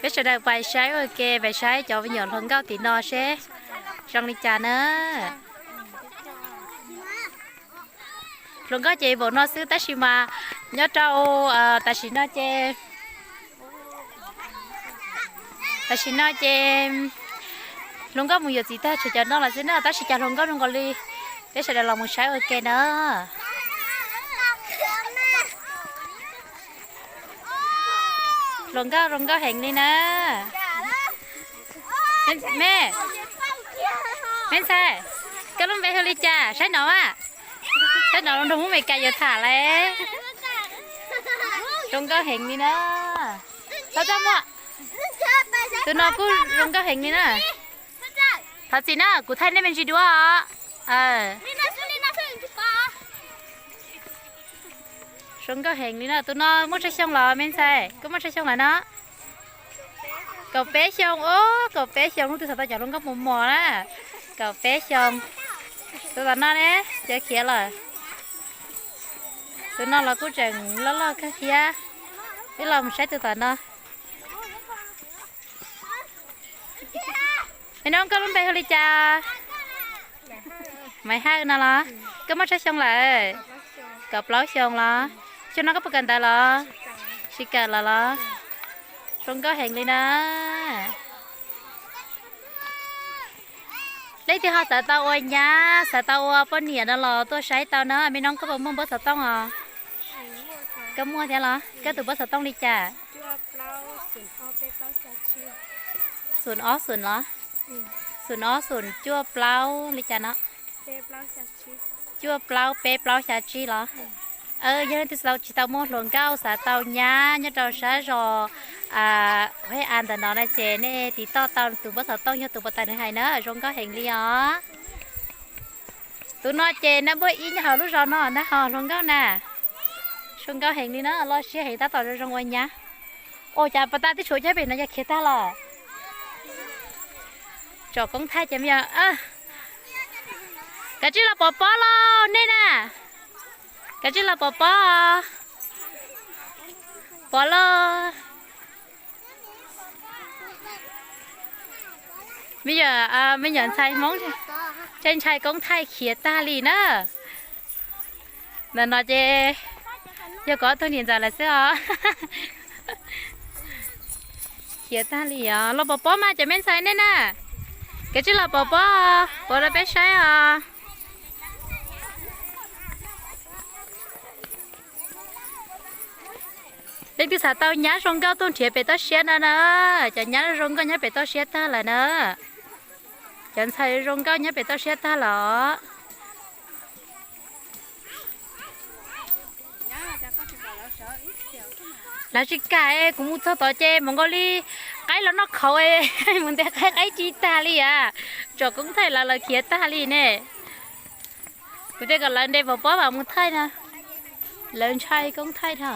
Peb sawv daws pais saib ua ke, pais saib cov me nyuam hluas nkauj tim no seb zoo li cas na. Hluas nkauj ces npaum no xwb tab sis mas nyob rau tam sim no ces, tam sim no ces hluas nkauj mus yuav txiv tag tshuav cov no lawm xwb na, tab sis cas hluas nkauj zoo nkaus li. Peb sawv daws los mus saib ua ke na. Hluas nkauj zoo nkauj heev li na. Me, me ntxhais, koj lub npe hu li cas? Saib no a, saib no nrog Hmoob Mes Kas yuav tham lawm. Zoo nkauj heev li na. Txhob txaj muag. Tus no kuj zoo nkauj heev li na. Thov txim na, kuv thaij nej me ntsis dua os. Zoo nkauj heev li na. Tus no muaj tsawg xyoo los me ntxhais? Koj muaj tsawg xyoo lawm no? Kaum peb xyoo. Ub, kaum peb xyoo, tus xav tau cov hluas nkauj mos mos na. Kaum peb xyoo. Tus tom no ne, cov khiav lawm. Tus no los kuj tseem loj loj kawg thiab. Peb los mus saib tus tom no. Me noob, koj lub npe hu li cas? Maiv Hawj no los? Koj muaj tsawg xyoo lawm? Kaum plaub xyoo los? Xyoo no koj puas kawm ntawv los? Tsis kawm los los? Zoo nkauj heev li na. Leej twg ho xav tau ua nyab, xav tau ua poj niam no los tuaj saib tau na. Me noob, koj puas muaj npawb xov tooj os? Koj muaj thiab los? Koj tus npawb xov tooj li cas? Xoom ob xoom los? Xoom ob xoom cuaj plaub li cas no? Cuaj plaub peb plaub xya tsib los? Yog leej twg tsis tau muaj hluas nkauj, xav tau nyab nyob rau sab zos Huab Av ntawm no na ces nej tiv toj tau tus npawb xov tooj, yog tus puas tas nws hais na. Zoo nkauj heev li os. Tus no ces nab npawb ib nyob hauv lub zos no na, ho hluas nkauj na. Zoo nkauj heev li na, loj siab heev, tab tom zoo zoo ua nyab. Ua cas pas tas twb tshuav cov pem no yog khiav tag los? Tsom koob thaij ces me, kav tsij los pov pob lauj nej na. Kav tsij los pov pob. Pov lauj. Me nyuam, me nyuam ntxhais Hmoob ntshai ntshai koob thaij khiav tag li na. Ntawm no ces yog kuv ob tug niam ntxawm lawm xwb os. Khiav tag li os. Los pov pob mas cov me ntxhais nej na. Kav tsij los pov pob, pov rau peb saib os. Leej twg xav tau nyab zoo nkauj tuaj nrhiav pem toj siab no na. Cov nyab zoo nkauj nyob pem toj siab tag lawm na. Cov ntxhais zoo nkauj nyob pem toj siab tag los. Lawv tsis kam, kuv mus txog tod ces mus nkaus li qaib los noj khauv, mus ntes qaib, qaib tsis tag li as. Tsom koob thaij lawv, lawv khiav tag li ne. Kuv thiaj kom lawv ntes pov pob mam mus thaij na. Lawv ntshai koob thaij na.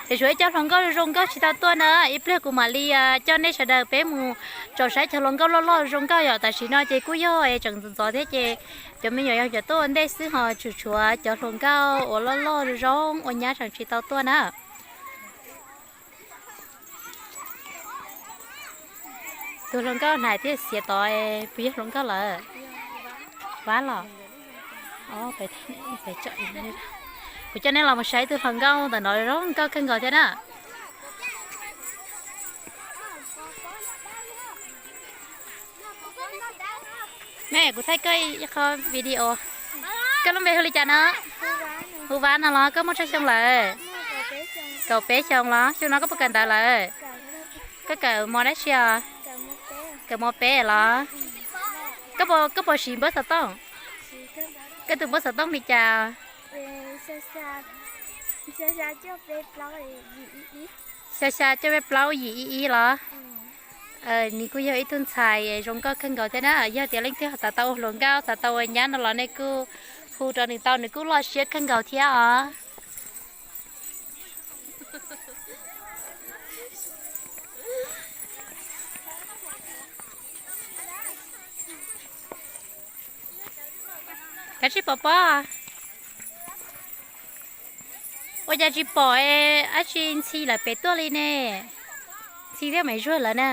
Ces tshuav ib co hluas nkauj zoo nkauj tsis tau tuaj na, ib pliag kuv mam li coj nej sawv daws peb mus tsom saib cov hluas nkauj loj loj zoo nkauj yom. Tam sim no ces kuj yog tseem ntxov ntxov thiab ces cov me nyuam yog cov tuaj ua ntej xwb, ho tshuav tshuav cov hluas nkauj uas loj loj zoo ua nyab tseem tsis tau tuaj na. Tus hluas nkauj hnav thiab xiav tod, puas yog hluas nkauj lawm? Vab los? Kuv coj nej los mus saib tus hluas nkauj ntawm no zoo nkauj kawg nkaus thiab na. Me, kuv thaij koj ib qho video. Koj lub npe hu li cas no? Hu Vab no los? Koj muaj tsawg xyoo lawm? Kaum peb xyoo los? Xyoo no koj puas kawm ntawv lawm? Koj kawm mos dab tsi os? Kawm mos peb los? Koj puas siv npawb xov tooj? Koj tus npawb xov tooj li cas? Xya xya cuaj peb plaub yim ib ib los? Nws kuj yog ib tug ntxhais zoo nkauj kawg nkaus thiab na. Yog tias leej twg xav tau ua hluas nkauj, xav tau ua nyab no los nej kuj hu rau nws tau, nws kuj loj siab kawg nkaus thiab os. Kav tsij pov pob. Ua cas tsis pom dab tsi Ntxhi lawv pem tuaj li ne? Ntxhi thiab Maiv Zuag lawv na.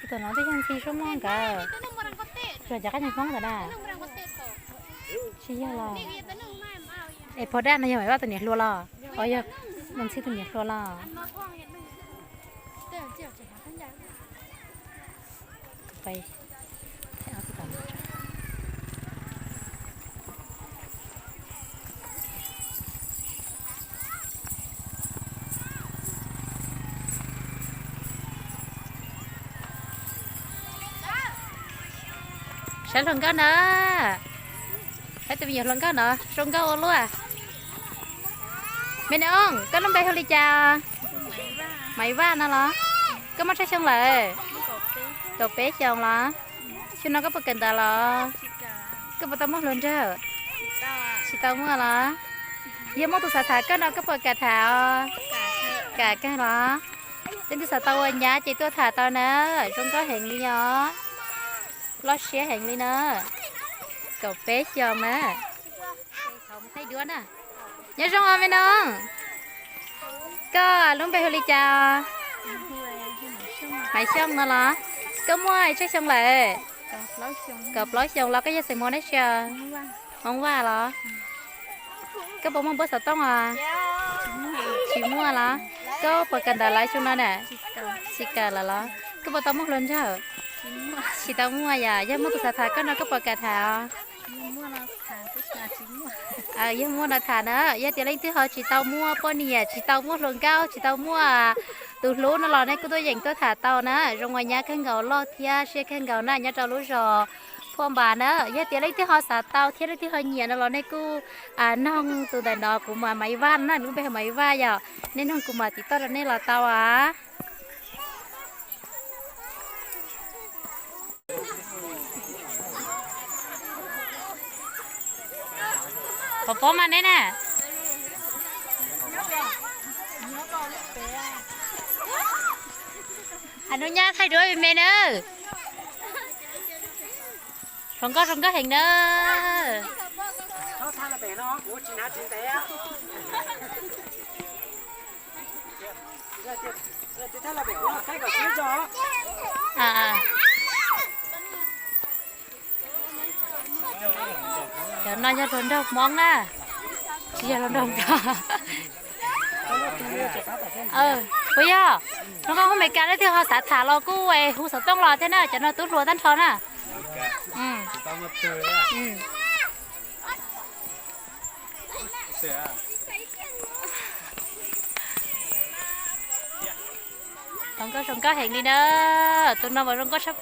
Tus no twb yog Ntxhi Suab Muaj nkawd, los cov qab nyob Hmoob ntawd na. Tsis yog los. Es pog dab no yog Maiv Vaj tus niam hluas los? Os, yog Ntxhi tus niam hluas los? Saib hluas nkauj na. Saib tus me nyuam hluas nkauj no zoo nkauj ua luaj. Me noob, koj lub npe hu li cas? Maiv Vaj no los? Koj muaj tsawg xyoo lawm? Kaum peb xyoos los? Xyoo no koj puas kawm ntawv los? Koj puas tau muaj hluas nraug? Tsis tau muaj los? Yog muaj tus xav tham koj no koj puas kam tham os? Kam kawg los? Leej twg xav tau ua nyab ces tuaj tham tau na. Zoo nkauj heev li os. Loj siab heev li na. Kaum peb xyoos na. Nyob zoo os me noob. Koj lub npe hu li cas? Maiv Xyooj no los? Koj muaj tsawg xyoo lawm? Kaum plaub xyoos los. Koj yog xeem Hmoob dab tsi? Hmoob Vaj los? Koj puas muaj npua xov tooj os? Tsis muaj los? Koj puas kawm ntawv lawm xyoo no na? Tsis kawm lawm los? Koj puas tau muaj hluas nraug? Tsis tau muaj yom. Yog muaj tus xav tham koj no koj puas kam tham os? Yog muaj no tham na. Yog tias leej twg ho tsis tau muaj poj niam, tsis tau muaj hluas nkauj, tsis tau muaj tus hlub no los nej kuj tuaj yeem tuaj tham tau na. Zoo ua nyab kawg nkaus loj thiab siab kawg nkaus na nyob rau lub zos Phuaj Npas na. Yog tias leej twg ho xav tau thiab leej twg ho nyiam no los nej kuj noog tus ntawm no kuv mas Maiv Vaj na, lub npe hu Maiv Vaj yom. Nej noog kuv mam tiv toj rau nej los tau as. Pov pob mas neb na. Hais nub nyab thaij duab me me na. Hluas nkauj zoo nkauj heev na. Cov no yog hluas nraug Hmoob na, tsis yog hluas nraug Nplog. Puas yog? Hluas nkauj Hmoob Meskas leej twg ho xav tham los kuj hu xov tooj los thiab na, cov no tub hluas tag nrho na. Zoo nkauj zoo nkauj heev li na, tus no mas zoo nkauj sab.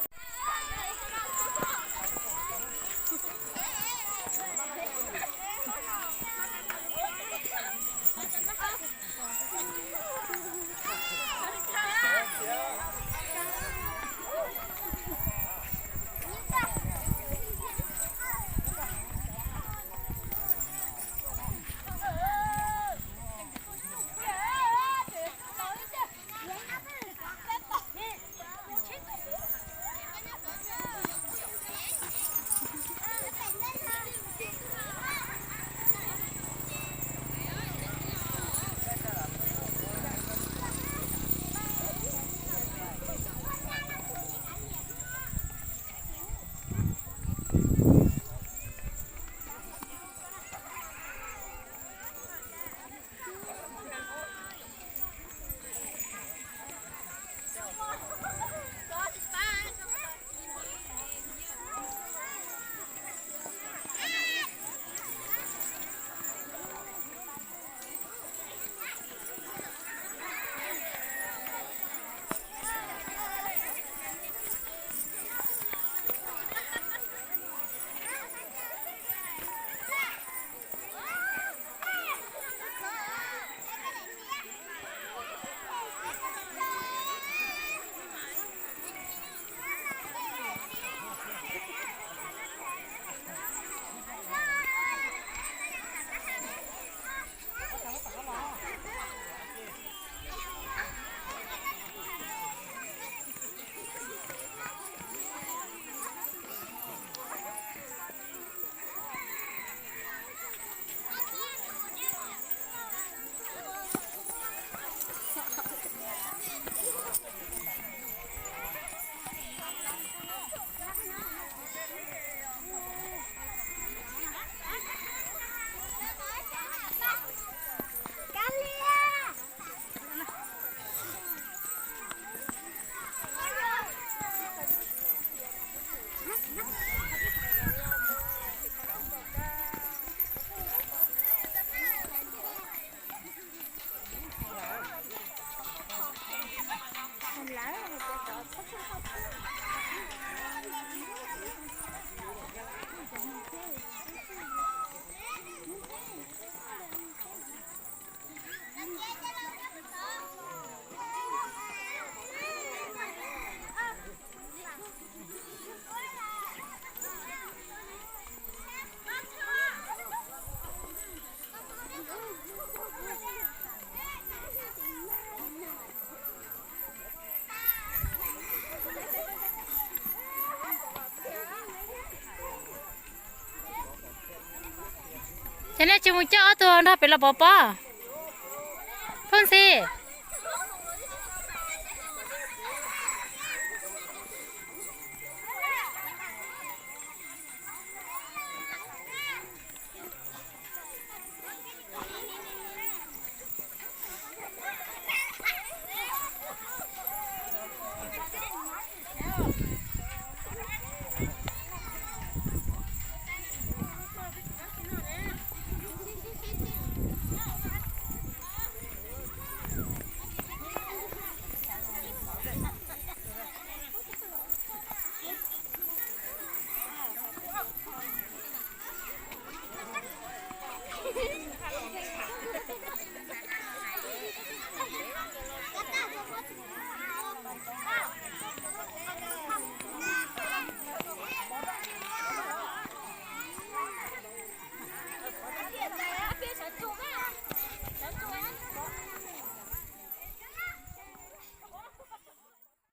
Ces nej tsis mus coj ob tug nrog pem los pov pob? Phooj Xis,